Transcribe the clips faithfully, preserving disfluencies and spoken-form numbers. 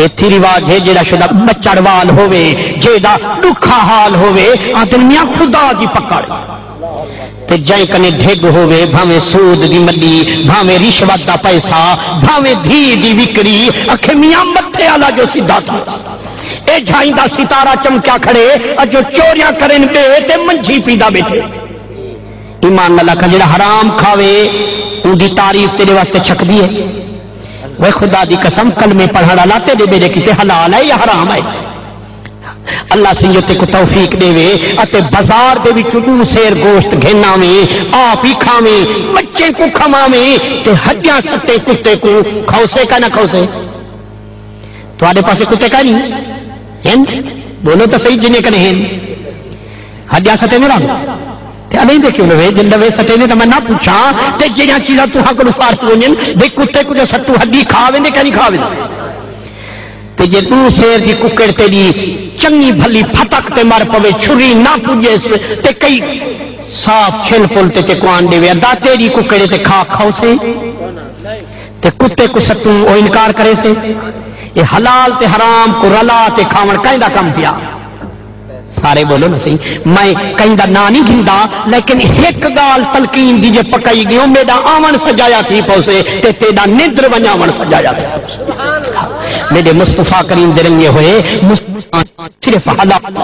ایتھی رواج ہے، جیڑھا شدہ بچڑ وال ہووے، جیڑھا ݙکھا حال ہووے، آہدن میاں خدا دی پکڑ۔ تے جئیں کنے ڈھڳ ہووے، بھاویں سود دی مݙی، بھاویں رشوت دا پیسہ، بھاویں دھی دی وکری، اکھے میاں متھے آلا جو سدھا تھی۔ اے جھائیں دا ستارہ چمکیا کھڑے، اڄو چوریاں کرن ٻئے تے منجھی پیندا ٻیٹھے۔ ایمان نال آکھاں، جیڑھا حرام کھاوے، اوندی تعریف تیݙے واسطے چھکدی ہے؟ وے خدا دی قسم، کلمے پڑھݨ آلا تیݙے میݙے کیتے حلال ہے یا حرام ہے؟ اللہ سئیں جو تیکوں توفیق ݙیوے اتے بازار دے وچوں ݙو سیر گوشت گھن آویں، آپ ہی کھاویں، ٻچیں کوں کھواویں تے ہݙیاں سٹیں کتے کوں، کھوسے کا نہ کھوسے؟ تہاݙے پاسے کتے کائنی؟ ہن؟ ٻولو تاں صحیح، جنہیں کنے ہن۔ ہݙیاں سٹیندے رہو۔ تے اݙیندے کیوں نہ وے؟ جے نہ وے سٹیندے تاں میں نہ پچھاں، تے جیڑھیاں چیزاں تہاں کولوں فارغ ونڄن، بھئی کتے کوں جو سٹوں، ہݙی کھا ویندے کہ نہیں کھا ویندے؟ تے جے ݙو سیر دی ککڑ تیݙی چنڳی بھلی پھتک تے مر پوے، چھری نہ پڄیس، تے کئی صاف چھل پل تے تیکوں آن ݙیوے، ادا تیݙی ککڑ تے کھا کھاؤسے؟ تے کتے کوں سٹوں، او انکار کریسے؟ اے حلال تے حرام کوں رلا تے کھاوݨ کہیں دا کم پیا؟ سارے ٻولو نا صحیح۔ میں کہیں دا ناں نہیں گھندا، لیکن ہک ڳالھ تلقین دی جے پکائی ڳیوں، میݙا آوݨ سجایا تھی پوسے تے تیݙا نندر ونڄاوݨ سجایا تھی پوسے۔ میݙے مصطفیٰ کریم دے رنگے ہوئے مصطفیٰ صرف حلال۔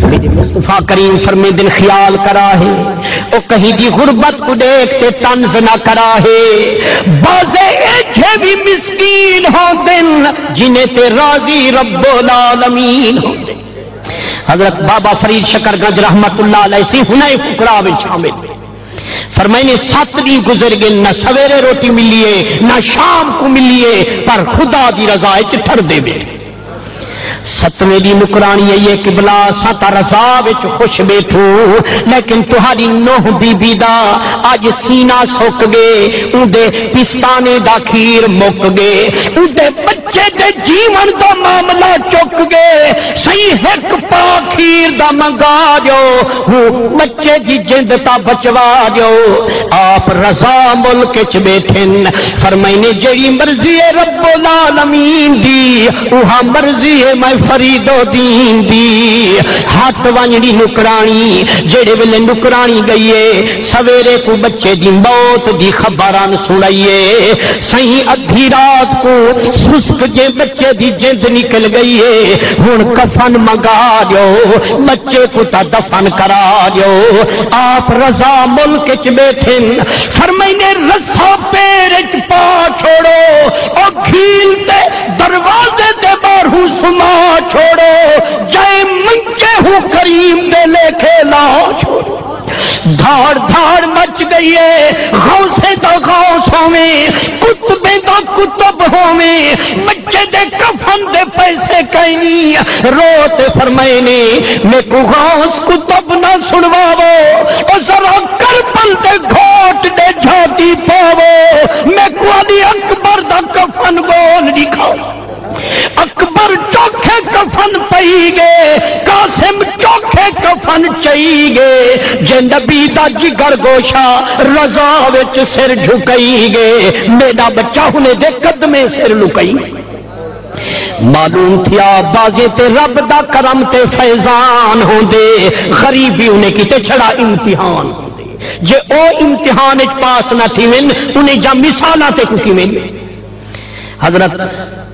میݙے مصطفیٰ کریم فرمیندن، خیال کرا ہے، او کہیں دی غربت کوں ݙیکھ تے طنز نہ کرا ہے۔ بعضے ایجھے وی مسکین ہوندن، جنہیں تے راضی رب العالمین ہوندے۔ حضرت بابا فرید شکر گنج رحمت اللہ علیہ سی ہنائیں فقراء وچ شامل۔ فرمائنے، ست ݙینہہ گزر ڳن، نہ سویرے روٹی ملی ہے، نہ شام کوں ملی ہے، پر خدا دی رضا اچ ٹھردے ٻیٹھے۔ ستویں ݙینہہ نکرانی آئی ہے، قبلہ، اساں تاں رضا وچ خوش ٻیٹھوں، لیکن تہاݙی نوح بی بی دا اڄ سینہ سک ڳئے، اوندے پستانے دا کھیر مک ڳئے، اوندے بچے دے جیوݨ دا معاملہ چک ڳئے۔ سئیں ہک پا کھیر دا منگا ݙیو، ہوں بچے دی جند تاں بچوا ݙیو۔ آپ رضا ملک اچ ٻیٹھن، فرمائنے، جیڑھی مرضی ہے رب العالمین دی، اوہا مرضی ہے میں فرید الدین دی۔ ہتھ ونڄ ݙی نکراݨی، جیڑھے ویلے نکراݨی ڳئی ہے، سویرے کوں بچے دی موت دی خبر آن سݨائیے۔ سئیں ادھی رات کوں سسک جے بچے دی جند نکل ڳئی ہے، ہݨ کفن منگا ݙیو، بچے کوں تاں دفن کرا ݙیو۔ آپ رضا ملک اچ ٻیٹھن، فرمائیندے، رسا پیر اچ پا چھوڑو، او گھیل تے دروازے دے ٻاہروں سما چھوڑو، جئیں منگے ہوں کریم دے لیکھے لا چھوڑو۔ دھاڑ دھاڑ مچ ڳئی ہے، غوثیں دا غوث ہوویں، قطبیں دا قطب ہوویں، بچے دے کفن دے پیسے کائنی۔ رو تے فرمائینے، میکوں غوث قطب نہ سݨواوو، او ذرا کربل دے گھوٹ ݙے جھاتی پاوو، میکوں علی اکبر دا کفن ڳول ݙکھاؤ۔ اکبر چوکھے کفن پئی ڳئے، قاسم چوکھے کفن چئی ڳئے۔ جے نبی دا جگر گوشہ رضا وچ سر جھکئی ڳئے، میݙا ٻچہ ہنے دے قدمیں سر لکئی۔ معلوم تھیا بعضے تے رب دا کرم تے فیضان ہوندے، غریبی انہیں کیتے چھڑا امتحان ہوندے۔ جے او امتحان اچ پاس نہ تھیون، انہیں جا مثالاں تے کو کیویں۔ حضرت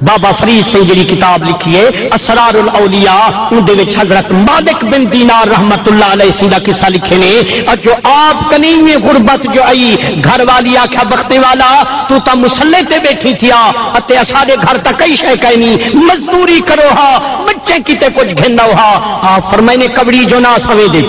بابا فرید سئیں جیڑھی کتاب لکھی ہے اسرار الاولیاء، اوندے وچ حضرت مالک بن دینار رحمت اللہ علیہ سئیں دا قصہ لکھے نے۔ اڄو آپ کنیں وی غربت جو آئی، گھر والی آکھیا، بختے والا، تو تاں مصلے تے ٻیٹھی تھیا اتے اساݙے گھر تاں کئی شے کائنی، مزدوری کرو ہا، بچے کیتے کجھ گھن آؤ ہا۔ آپ فرمائینے، کبڑی جو نہ سویں دے۔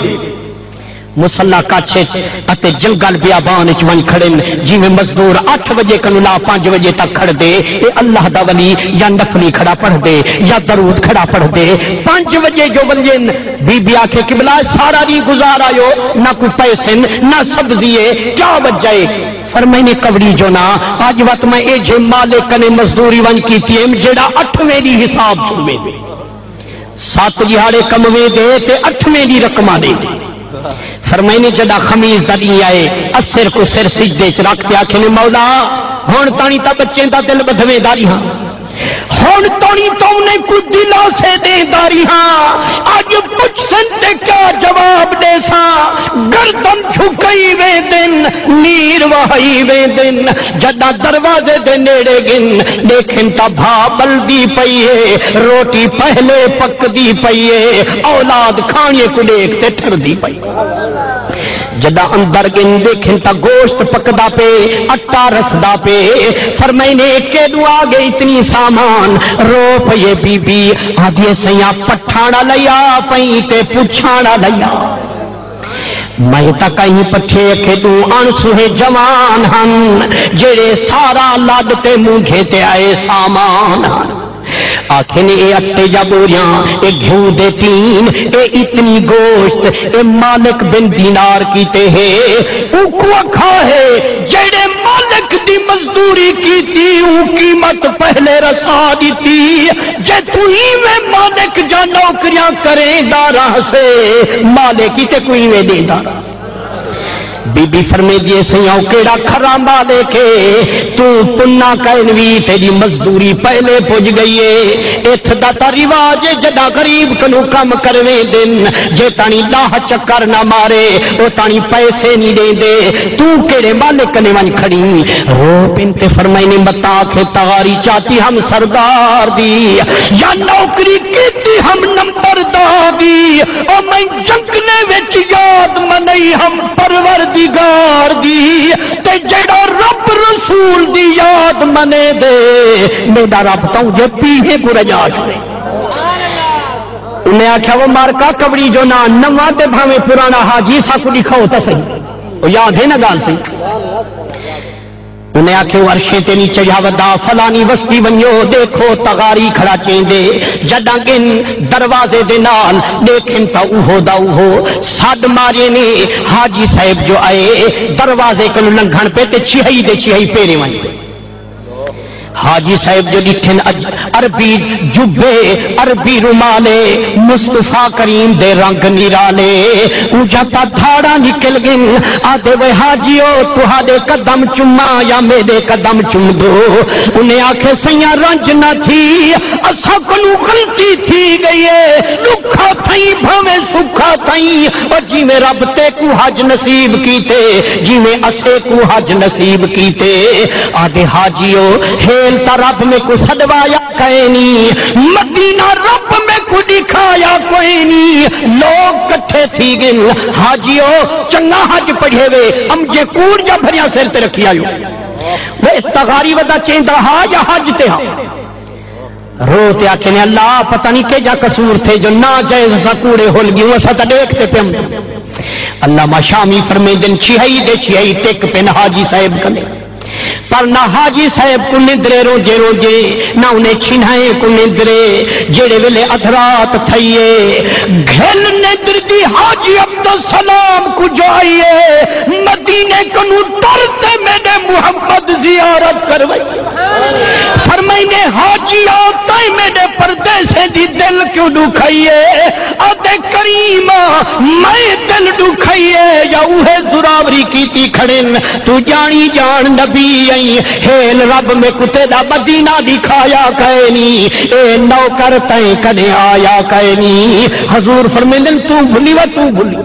مصلی کچھ اچ اتے جنگل بیابان اچ ونڄ کھڑن، جیویں مزدور اٹھ وڄے کنوں لا پنج وڄے تک کھڑدے، اے اللہ دا ولی یا نفلی کھڑا پڑھدے یا درود کھڑا پڑھدے۔ پنج وڄے جو ونڄن، بی بی آکھے، قبلہ سارا ݙینہہ گزار آیو، نہ کوئی پیسن، نہ سبزی اے، کیا وجہ اے؟ فرمائینے، کبڑی جو نہ، اڄ وت میں ایجھے مالک کنے مزدوری ونڄ کیتی اے، جیڑھا اٹھویں ݙینہہ حساب سݨویندے۔ ست ݙیہاڑے کمویں دے تے اٹھویں دی رقماں ݙیندے۔ فرمائینے جݙاں خمیس دا ݙینہہ آئے، اسر کوں سر سجدے اچ رکھ تے آکھینے، مولا، ہݨ تاݨی تاں ٻچیں دا دل ٻدھویندا ریہاں، ہݨ توڑیں تاں انہیں کوں دلاسے ݙیندا ریہاں، اڄ پچھسن تے کیا جواب ݙیساں؟ گردن جھکئی ویندن، نیر وہائی ویندن۔ جݙاں دروازے دے نیڑے ڳن، ݙیکھن تاں بھا ٻلدی پئی اے، روٹی پہلے پکدی پئی اے، اولاد کھاݨیے کوں ݙیکھ تے ٹھردی پئی۔ جݙاں اندر ڳن، ݙیکھن تاں گوشت پکدا پئے، اٹا رسدا پئے۔ فرمائیندے، کیݙوں آ ڳئے اتنی سامان؟ رو پئی اے بی بی، آہدی اے، سئیاں پٹھاݨ آلا ای آ پئیں تے پچھاݨ آلا ای آ۔ میں تاں کہیں پٹھے کھیݙوں، اݨ سوہے جوان ہن، جیڑھے سارا لݙ تے مونگھے تے آئے سامان ہن۔ آکھن، اے اٹے جا ٻوریاں، اے گھیو دے ٹین، اے اتنی گوشت، اے مالک بن دینار کیتے ہے۔ اونکوں آکھا ہے، جیڑھے مالک دی مزدوری کیتی، اوں قیمت پہلے رسا ݙتی۔ جے توں ایویں مالک جا نوکریاں کریندا رہسے، مالک ای تیکوں ایویں ݙیندا۔ بی بی فرمیندی اے، سئیاں، او کیڑھا کھرا مالک اے، توں پنا کائنویں، تیݙی مزدوری پہلے پڄ ڳئی اے۔ اتھ دا تاں رواج اے، جݙاں غریب کنوں کم کرویندن، جے تاݨی ݙاہ چکر نہ مارے، او تاݨی پیسے نی ݙیندے۔ توں کیڑھے مالک کنے ونڄ کھڑی؟ رو پن تے فرمائیندے، متاں آکھے تغاری چاتی ہم سردار دی، یا نوکری کیتی ہم نمبردار دی۔ او میں جنگلے وچ یاد منئی ہم پروردگار دی، تے جیڑھا رب رسول دی یاد منے دے، میݙا رب تاں جے پیہے کوں رڄا چھوڑے۔ انہیں آکھیا، وہ مارکا کبڑی جو نہ نواں تے بھاویں پراݨا، حاجی ساکوں ݙکھاؤ تاں سہی۔ او یاد ہے نا ڳالھ سہی؟ انہیں آکھے، او عرشیں تے نی چڑھیا ودا، فلانی وستی ونڄو، ݙیکھو تغاری کھڑا چیندے۔ جݙاں ڳن دروازے دے نال، ݙیکھن تاں اوہو دا اوہو سݙ مارے نے۔ حاجی صاحب جو آئے، دروازے کنوں لنگھݨ پئے تے چھہائی دے چھہائی پیرے ونڄ پئے۔ حاجی صاحب جو ݙٹھن، اج عربی جبے، عربی رومالے، مصطفیٰ کریم دے رنگ نرالے۔ اونجھاں تاں دھاڑاں نکل ڳن۔ آہدے، وے حاجیو، تہاݙے قدم چماں یا میݙے قدم چمدو؟ انہیں آکھے، سئیاں، رنج نہ تھی، اساں کنوں غلطی تھی ڳئی اے، ݙکھا تھئیں بھانویں سکھا تھئیں، او جیویں رب تیکوں حج نصیب کیتے، جیویں اسے کوں حج نصیب کیتے۔ آہدے، حاجیو، ہیل تاں رب میکوں سݙوایا کائنی، مدینہ رب میکوں ݙکھایا کوئنی۔ لوک کٹھے تھی ڳن، حاجیو، چنڳا حج پڑھے وے، امجھے کوڑ جا بھریاں سر تے رکھی آیو۔ وے تغاری ودا چیندا ہا یا حج تے ہا؟ رو تے آکھے نے، اللہ، پتہ نہیں کیجھا قصور تھئے جو ناجائز اساں کوڑے ہل ڳیوں، اساں تاں ݙیکھ تے پیم۔ علامہ شامی فرمیندن، چھہائی دے چھہائی ٹک پن حاجی صاحب کنے۔ پر نہ حاجی صاحب کوں نندرے رونجے رونجے، نہ انہیں چھنہائیں کوں نندرے۔ جیڑھے ویلے ادھ رات تھئی اے، گھل نندر دی حاجی عبدالسلام کوں جو آئی اے، مدینے کنوں ٹر تے میݙے محمد زیارت کروئی۔ فرمائیندے، حاجیا، تئیں میݙے پردیسیں دی دل کیوں ݙکھائی اے؟ آہدے، کریما، میں دل ݙکھائی اے یا اوہے زوراوری کیتی کھڑن؟ توں ڄاݨی ڄاݨ نبی ایں، ہیل رب میکوں تیݙا مدینہ ݙکھایا کائنی، اے نوکر تئیں کنے آیا کائنی۔ حضور فرمیندن، توں بھلی و توں بھلی۔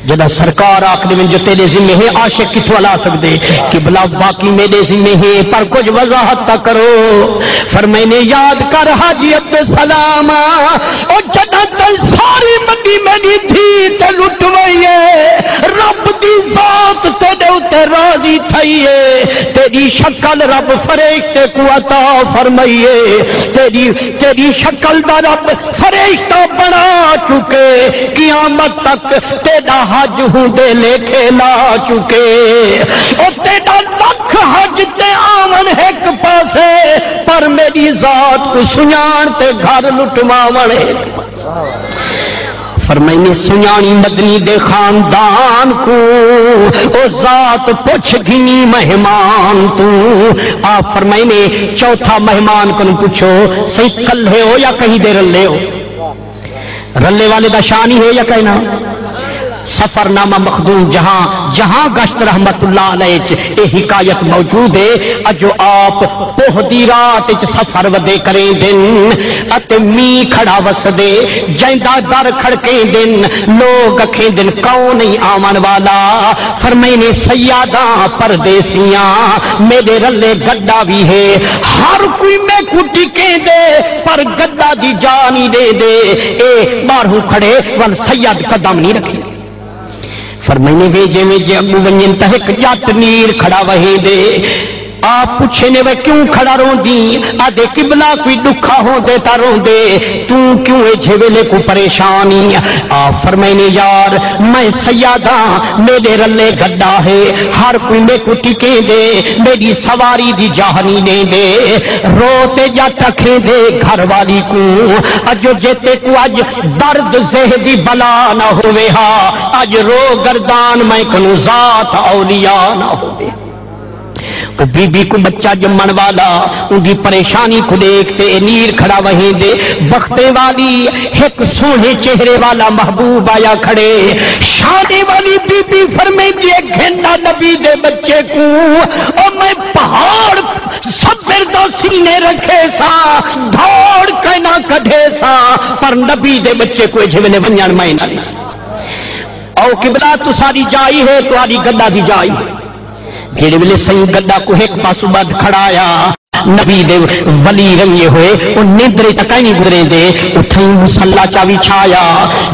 جݙاں سرکار آکھدے ون جو تیݙے ذمے ہے، عاشق کتھوں الا سڳدے؟ قبلہ، باقی میݙے ذمے ہے، پر کجھ وضاحت تاں کرو۔ فرمائیندے، یاد کر حاجی عبدالسلام، او جݙاں تئیں ساری منڈی میݙی دھی تے لٹوائی اے، رب دی ذات تیݙے اتے راضی تھئی اے، تیݙی شکل رب فرشتے کوں عطا فرمائی اے، تیݙی، تیݙی شکل دا رب فرشتہ بݨا چکے، قیامت تک تیݙا حج ہوندے لیکھے لا چکے۔ او تیݙا لکھ حج تے آوݨ ہک پاسے، پر میݙی ذات کوں سنڄاݨ تے گھر لٹواوݨ ہک پاسے۔ فرمائیندے، سنڄاݨی مدنی دے خاندان کوں، او ذات پچھ گھنی مہمان توں۔ آپ فرمائیندے، چوتھا مہمان کنوں پچھو، سئیں کلھے ہو یا کہیں دے رلے ہو؟ رلے والے دا شان ہی ہے یا کائنا؟ سفرنامہ مخدوم جہاں جہاں گشت رحمت اللہ علیہ اچ اے حکایت موجود ہے۔ اجو آپ پوہ دی رات اچ سفر ودے کریندن اتے مینہ کھڑا وسدے، جیندا در کھڑکیندن، لوگ اکھیندن، کون ای آوݨ والا؟ فرمائنے، سیاداں، پردیسیاں، میݙے رلے گݙا وی ہے، ہر کوئی میکوں ٹکیندے، پر گݙا دی جا نی ݙیندے۔ اے ٻاہروں کھڑے ول سید قدم نی رکھیندے۔ فرمائنے، ویجھے ویجھے اڳوں ونڄن تاں ہک ڄٹ نیر کھڑا وہیندے۔ آپ پچھینے، وے کیوں کھڑا روندیں؟ آہدے، قبلہ، کوئی ݙکھا ہوندے تاں روندے، توں کیوں ایجھے ویلے کوں پریشان ایں؟ آپ فرمائنے، یار، میں سیاداں، میݙے رلے گݙا ہے، ہر کوئی میکوں ٹکیندے، میݙی سواری دی جاہ نی ݙیندے۔ رو تے ڄٹ اکھیندے گھر والی کوں، اجو جے تیکوں اڄ درد زہ دی بلا نہ ہووے ہا، اڄ رو گردان میں کنوں ذات اولیاء نہ ہووے۔ او بی بی کوں بچہ ڄمݨ والا، اوندی پریشانی کوں ݙیکھ تے اے نیر کھڑا وہیندے۔ بختیں والی، ہک سوہݨے چہرے والا محبوب آیا کھڑے۔ شانے والی بی بی فرمیندی ہے، گھن آ نبی دے بچے کوں، او میں پہاڑ صبر دا سینے رکھے ساں، دھوڑ کائنا کڈھے ساں، پر نبی دے بچے کوں ایجھے ویلے ونڄݨ میں نہ ݙیندی۔ او قبلہ، تساݙی جائی ہے، تہاݙی گݙا دی جائی ہے۔ جیڑھے ویلے سئیں گݙا کوں ہک پاسوں ٻدھ کھڑایا، نبی دے ولی رنگے ہوئے، او نندرے تاں کائنی گزریندے، اتھائیں مصلی چا وچھایا۔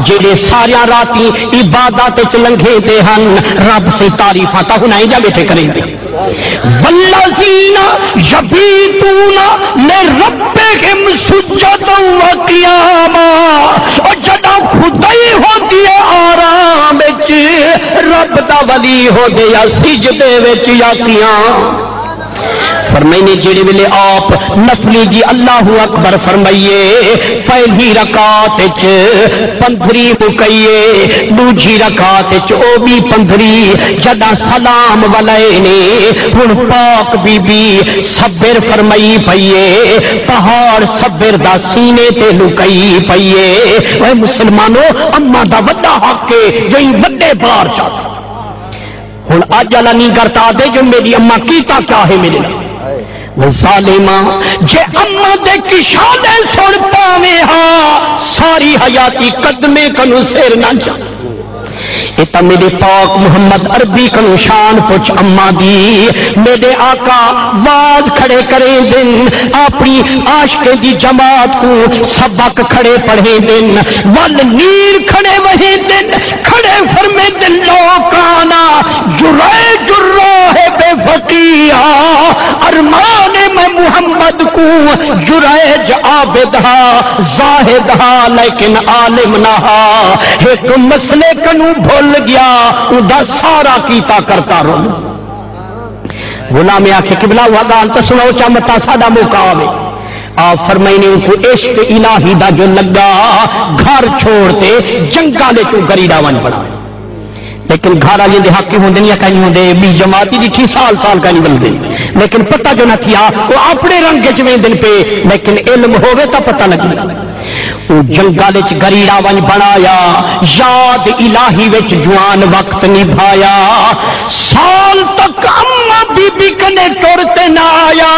جیڑھے ساریاں راتیں عبادت اچ لنگھیندے ہن، رب سئیں تعریفاں تاں ہݨ اینجھا ٻیٹھے کریندے۔ والذین یبیتون لربہم سجدا و قیاما۔ او جݙاں خدائی ہوندی ہے آرام وچ، رب دا ولی ہوندے یا سجدے وچ یا قیام۔ فرمائنے، جیڑھے ویلے آپ نفلی دی اللہ اکبر فرمائیے، پہلی رکعت اچ پندھری مکئیے، ݙوجھی رکعت اچ او ٻی پندھری، جݙاں سلام ولائے نے، ہݨ پاک بی بی صبر فرمائی پئی اے، پہاڑ صبر دا سینے تے لکائی پئی اے۔ اے مسلمانو، اماں دا وݙا حق اے جو ایں وݙے بار چا۔ ہݨ اڄ آلا نی گر تاں آہدے جو میݙی اماں کیتا کیا ہے میݙے نال۔ وے ظالماں، جے اماں دے کشادے سݨ پاویں ہا، ساری حیاتی قدمیں کنوں سر نہ جا۔ اے تاں میݙے پاک محمد عربی کنوں شان پچھ اماں دی۔ میݙے آقا واز کھڑے کریندن، اپݨی عاشقیں دی جماعت کوں سبق کھڑے پڑھیندن، ول نیر کھڑے وہیندن۔ کھڑے فرمیندن، لو کان جریج الراہب فقیہا، ارمان میں محمد کوں جریج عابد ہا، زاہد ہا، لیکن عالم نہ ہا۔ ہک مسئلے کنوں بھل ڳیا، اوندا سارا کیتا کرتا رول۔ غلام آکھے، قبلہ، اہا ڳالھ تاں سݨاؤ چا، متاں ساݙا موقع آوے۔ آپ فرمائینے، اونکوں عشق الہی دا جو لڳا، گھر چھوڑ تے جنگل اچوں گریڑا ونڄ بݨا۔ لیکن گھر آلیاں دے حق ہوندے یا کائنی ہوندے، ٻی جماعت دی ݙٹھی سال سال کائنی بݨدے۔ لیکن پتہ جو نہ تھیا، او اپݨے رنگ اچ ویندن پئے، لیکن علم ہووے تاں پتہ لڳے۔ او جنگل اچ گریڑا ونڄ بݨایا، یاد الہی وچ جوان وقت نبھایا۔ سال تک اماں بی بی کنے ٹر تے نہ آیا۔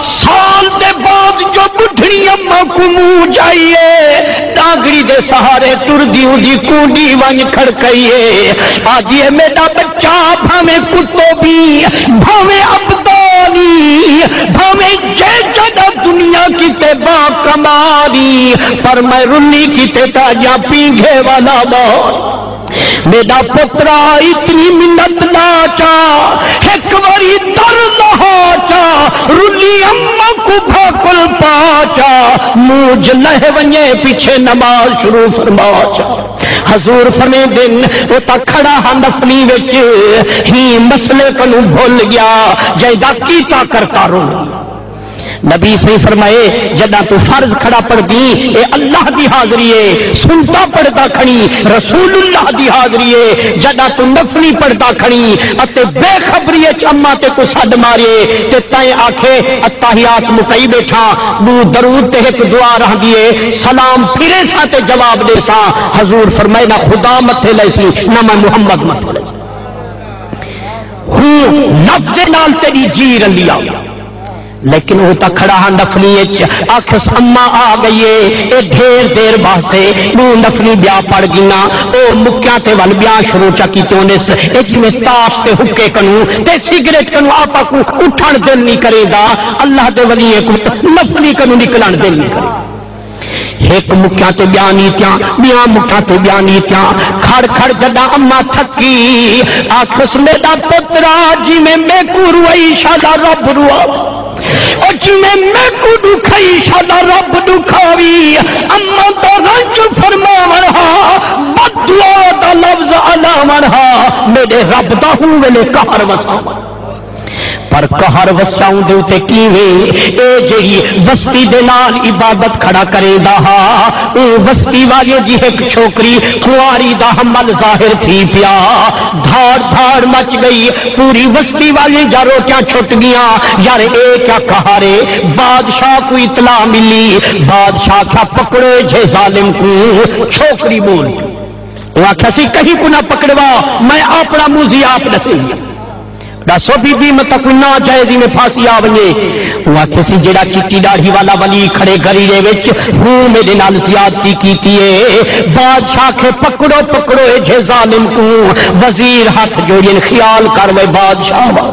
سال دے بعد جو ٻڈھڑی اماں کوں منہ چائی اے، ݙانگڑی دے سہارے ٹردی اوندی کونڈی ونڄ کھڑکائی اے۔ آہدی اے، میݙا ٻچہ بھانویں کتو بی، بھانویں ابدالی، بھانویں جے جݙاں دنیا کیتے با کمالی، پر میں رلی کیتے تاں اڄاں پینگھے والا ٻال۔ میݙا پترا، اتنی منت لا چا، ہک واری در لہا چا، رلی اماں کوں بھاکل پا چا، مونجھ لہہ ونڄے، پچھے نماز شروع فرما چا۔ حضور فرمیندن، او تاں کھڑا ہا نفلی وچ، ہیں مسئلے کنوں بھل ڳیا، جیندا کیتا کرتا رول۔ نبی سائیں فرمائے، جݙاں توں فرض کھڑا پڑھدیں، اے اللہ دی حاضری اے، سنتاں پڑھدا کھڑیں، رسول اللہ دی حاضری اے۔ جݙاں توں نفلی پڑھدا کھڑیں اتے بے خبری اچ اماں تیکوں سݙ مارے تے تیں آکھے، التحیات مکئی ٻیٹھاں، ݙو درود تے ہک دعا رہندی اے، سلام پھریساں تے جواب ݙیساں۔ حضور فرمائے، نہ خدا متھے لیسی، نہ میں محمد متھے لیسی۔ ہوں لفظ نال تیݙی جی رلیا، لیکن او تاں کھڑا ہا نفلی اچ۔ آکھس، اماں آ ڳئی اے، اے ڈھیر دیر واسطے ݙو نفلی ٻیا پڑھ گھناں۔ او مکیاں تے ول ٻیاں شروع چا کیتیوں ݙس، اے جیویں تاش تے حقے کنوں تے سگریٹ کنوں آپاں کوں اٹھݨ دل نی کریندا۔ اللہ دے ولیاں کوں نفلی کنوں نکلݨ دل نی کریندا۔ ہک مکیاں تے ٻیاں نیتیاں، ٻیاں مکیاں تے ٻیاں نیتیاں۔ کھڑ کھڑ جݙاں اماں تھکی، آکھس، میݙا پترا، جیویں میکوں روئیشا دا رب روا، او جیویں میکوں ݙکھائیشا دا رب ݙکھاوی۔ اماں دا رنج فرماوݨ ہا، بد دعا دا لفظ الاوݨ ہا، میݙے رب دا ہوں ویلے قہر وساوݨ۔ پر قہر وسیا اوندے اتے کیویں؟ اے جیڑھی وستی دے نال عبادت کھڑا کریندا ہا، اوں وستی والے دی ہک چھوکری کنواری دا حمل ظاہر تھی پیا۔ دھاڑ دھاڑ مچ ڳئی، پوری وستی والے جا روٹیاں چھٹ ڳیاں۔ یار، اے کیا قہر اے؟ بادشاہ کوں اطلاع ملی، بادشاہ آکھیا، پکڑو جے ظالم کوں۔ چھوکری ٻول پئی۔ او آکھیا سی، کہیں کوں نہ پکڑوا، میں اپݨا موذی آپ ݙسیندی ہاں۔ ݙسو بی بی، متاں کوئی ناجائز ایویں پھاسی آ ونڄے۔ او آکھے سی، جیڑھا چٹی ݙاڑھی والا ولی کھڑے گریڑے وچ، ہوں میݙے نال زیادتی کیتی اے۔ بادشاہ آکھے، پکڑو، پکڑو اے جھے ظالم کوں۔ وزیر ہتھ جوڑین، خیال کر وے بادشاہ وا۔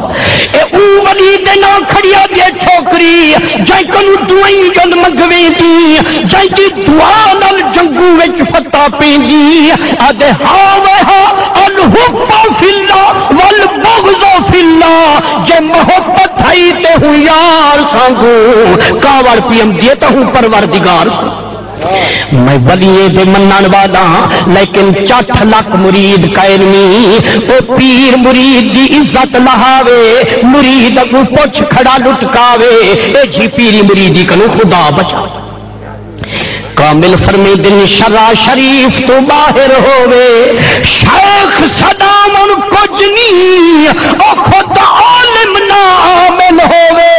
اے اوں ولی دے نال کھڑی آ ڳئی چھوکری، جیں کنوں دعائیں جل منگویندی، جیں دی دعا نال جنگوں وچ فتح پیندی۔ آدھے، ہا وے ہا، الحب فی اللہ والبغض فی اللہ، جے محبت تھئی تے ہوں یار سانگوں، کاوڑ پیم دیے تے ہوں پروردگار سانگوں۔ میں ولیے دے منن والا ہاں، لیکن چٹھ لکھ مرید کائنی، او پیر مرید دی عزت لہاوے، مرید اگوں پچھ کھڑا لٹکاوے، اے جھی پیری مریدی کنوں خدا بچا۔ کامل فرمیندن، شرع شریف توں ٻاہر ہووے، شیخ سݙاوݨ کجھ نی، او خود عالم نہ عامل ہووے،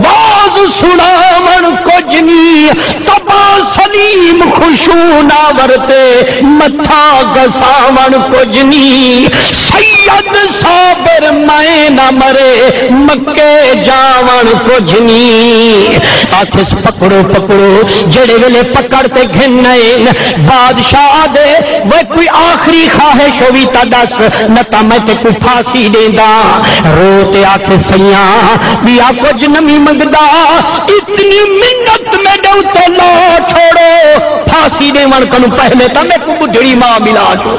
وعظ سݨاوݨ کجھ نی، طبع سلیم خشوع ناور تے متھا گھساوݨ کجھ نی، سید صابر میں نہ مرے، مکے جاوݨ کجھ نی۔ آکھس، پکڑو، پکڑو، جیڑھے ویلے پکڑ تے گھن آئن، بادشاہ آدھے، وے کوئی آخری خواہش ہووی تاں ݙس، نہ تاں میں تیکوں پھاسی ݙینداں۔ رو تے آکھے، سئیاں، ٻیا کجھ نمی منگدا، اتنی منت میݙے اتے لا چھوڑو، پھاسی ݙیوݨ کنوں پہلے تاں میکوں ٻڈھڑی ماء ملا ݙیو۔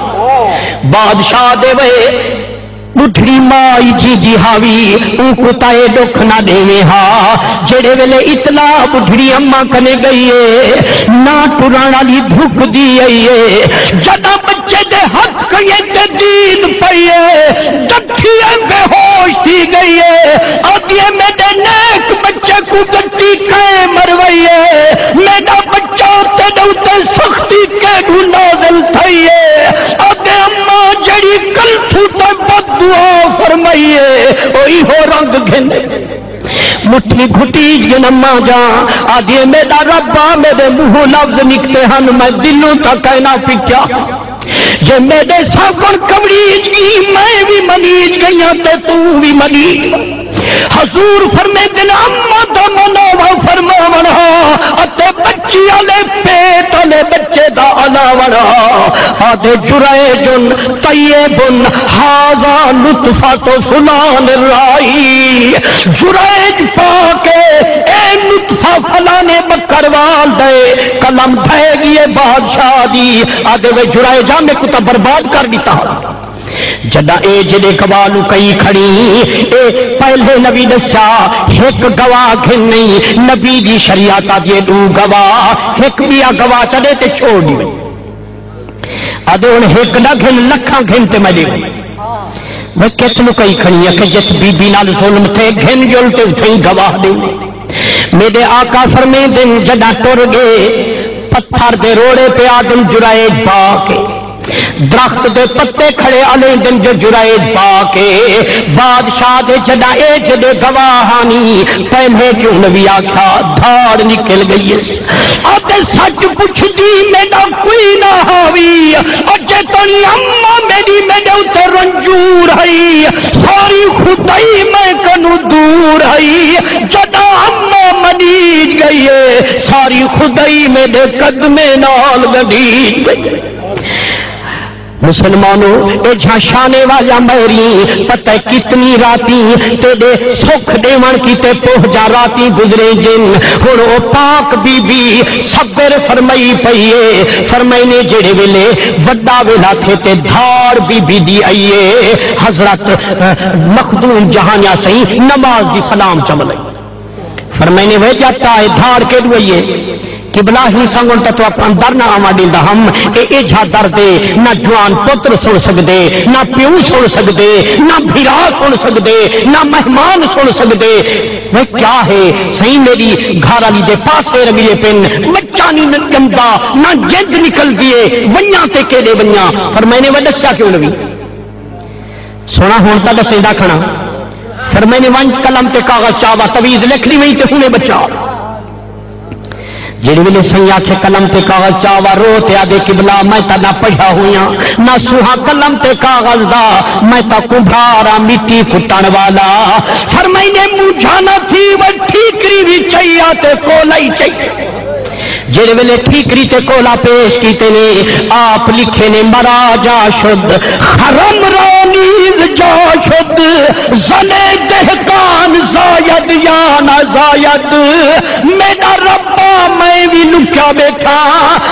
بادشاہ آدھے، وے ٻڈھڑی ماء ای جیندی ہاوی، اونکوں تاں اے ݙکھ نہ ݙیویں ہا۔ جیڑھے ویلے اطلاع ٻڈھڑی اماں کنے ڳئی اے، نہ ٹرݨ آلی دھکدی آئی اے۔ جݙاں ٻچے دے ہتھ کئیں تے دید پئی اے، ڈٹھی اے، بے ہوش تھی ڳئی اے۔ آہدی اے، میݙے نیک ٻچے کوں گٹی کئیں مروائی اے؟ میݙا ٻچہ تیݙے اتے سختی کیݙوں نازل تھئی اے؟ آہدے، اماں جیڑھی کلتھوں تے بد دعا فرمائی اے، او ایہو رنگ گھن۔ مٹھی گھٹی گھن اماں جان، آہدی اے، میݙا رب آ، میݙے منہوں لفظ نکتے ہن، میں دلوں تاں کائنا پٹیا۔ جے میݙے ساکݨ کمڑیج ڳئی، میں وی منیج ڳئیاں تے توں وی منیج۔ حضور فرمیندن، اماں دا مناوا فرماوݨ ہا اتے ٻچی آلے پیٹ آلے ٻچے دا الاوݨ ہا۔ آہدے، جریج طیب، ھذا نطفۃ فلان الراعی۔ جریج پاک اے، اے نطفہ فلانے ٻکر وال دا اے۔ قلم ڈھہہ ڳئی اے بادشاہ دی۔ آہدے، وے جریجا، میکوں تاں برباد کر ݙتا۔ جݙاں اے جیڑھے گواہ لکائی کھڑی، اے پہلے نبی ݙسیا، ہک گواہ گھن نئیں، نبی دی شریعت آہدی اے ݙو گواہ، ہک ٻیا گواہ چا ݙے تے چھوڑ ݙیوے۔ آہدے، ہݨ ہک نہ گھن، لکھاں گھن تے میں ݙیویں۔ میں کت لکائی کھڑی ہے کہ جت بی بی نال ظلم تھے، گھن جل تے اتھیں گواہ ݙے۔ میݙے آقا فرمیندن، جݙاں ٹر ڳئے، پتھر دے روڑے پیا ݙن جرائج پا کے، درخت دے پتے کھڑے الیندن جو جرائج پا کے۔ بادشاہ دے جݙاں اے جݙے گواہ ہانی، پہلے کیوں نوی آکھیا؟ دھاڑ نکل ڳئی ہے۔ آتے سچ پچھدی میݙا کوئی نہ ہاوی، اڄے تاݨی اماں میݙی میݙے اتے رنجور ہئی، ساری خدائی میں کنوں دور ہئی۔ جݙاں اماں منیج ڳئی ہے، ساری خدائی میݙے قدمے نال ڳنڈھیج ڳئی ہے۔ مسلمانو، اے جھاں شانے والیاں مہریں، پتہ ہے کتنی راتیں تیݙے سکھ ݙیوݨ کیتے پوہ جا راتیں گزریں جن۔ ہݨ او پاک بی بی صبر فرمائی پئی اے۔ فرمائنے جیڑھے ویلے وݙا ویلا تھے تے دھاڑ بی بی دی آئی اے، حضرت، اہ، مخدوم جہانیاں سئیں نماز دی سلام چا ملائی۔ فرمائنے، وے جاتا ہے، دھاڑ کیݙوں آئی ہے؟ قبلہ، ہی سنگن تاں تہاکوں اندر نہ آوݨ ݙیندا ہم۔ اے ایجھا درد ہے، نہ جوان پتر سݨ سڳدے، نہ پیو سݨ سڳدے، نہ بھرا سݨ سڳدے، نہ مہمان سݨ سڳدے۔ وے کیا ہے؟ سئیں، میݙی گھر والی دے پاسے رڳیے پن، بچہ نہیں ڄمدا، نہ جند نکلدی ہے، ونڄاں تے کیݙے ونڄاں؟ فرمائنے، وے ݙسیا کیوں نوی؟ سوہݨا، ہݨ تاں ݙسیندا کھڑاں۔ فرمائنے، ونڄ قلم تے کاغذ چا وا، تعویذ لکھ ݙیویں تے ہݨے بچا۔ جیڑھے ویلے سئیں آکھے قلم تے کاغذ چا وا، رو تے آہدے، قبلہ، میں تاں نہ پڑھیا ہویاں، نہ سوہا قلم تے کاغذ دا، میں تاں کمبھار آں، مٹی کٹݨ والا۔ فرمائنے، مونجھا نہ تھی، وے ٹھیکری وی چاہیے تے کولا ہی چاہیے۔ جیڑھے ویلے ٹھیکری تے کولا پیش کیتے نے، آپ لکھے نے، مرا جا شد، خرم را نیز جا شد، زن دہقان زاید یا نہ زاید، میݙا ربا میں وی لکیا ٻیٹھا،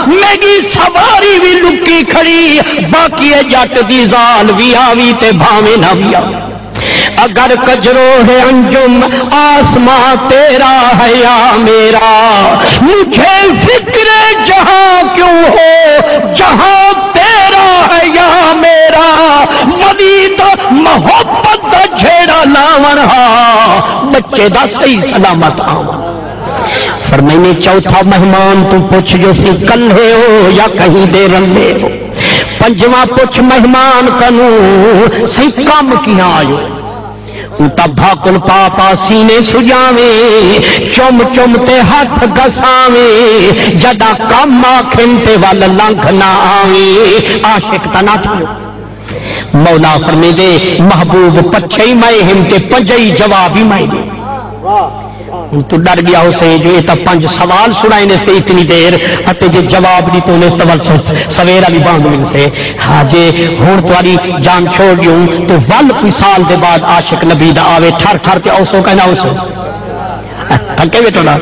میݙی سواری وی لکی کھڑی، باقی اے ڄٹ دی ذال وی آوی تے بھاویں نہ وی آوی۔ اگر کجرو ہے انجم آسماں تیرا ہے یا میرا، مجھے فکر جہاں کیوں ہو، جہاں تیرا ہے یا میرا۔ ولی دا محبت دا جھیڑا لاوݨ ہا، ٻچے دا صحیح سلامت آوݨ۔ فرمائنے، چوتھا مہمان توں پچھ جو سی، کلھے ہو یا کہیں دے رلے ہو؟ پنجواں پچھ مہمان کنوں، سئیں، کم کیہاں آیو؟ اوں تاں بھاکل پا پا سینے سجاویں، چم چم تے ہتھ گھساویں، جݙاں کم آکھن تے ول لنگھ نہ آویں۔ عاشق تاں نہ تھیو۔ مولا فرمیندے، محبوب پچھئی میں ہن تے پنجئی جواب ہی میں ݙے۔ ہݨ توں ݙر ڳیا ہوسیں جو اے تاں پنج سوال سݨائینس تے اتنی دیر، اتے جے جواب ݙتو ہوسیں تاں ول س-، سویر والی بانگ ملسے۔ ہا جے ہݨ تہاݙی جان چھوڑ ݙیوں تے ول کوئی سال دے بعد عاشق نبی دا آوے، ٹھر ٹھر تے اوسو کہنا اوسو۔ تھکے ٻیٹھو نا۔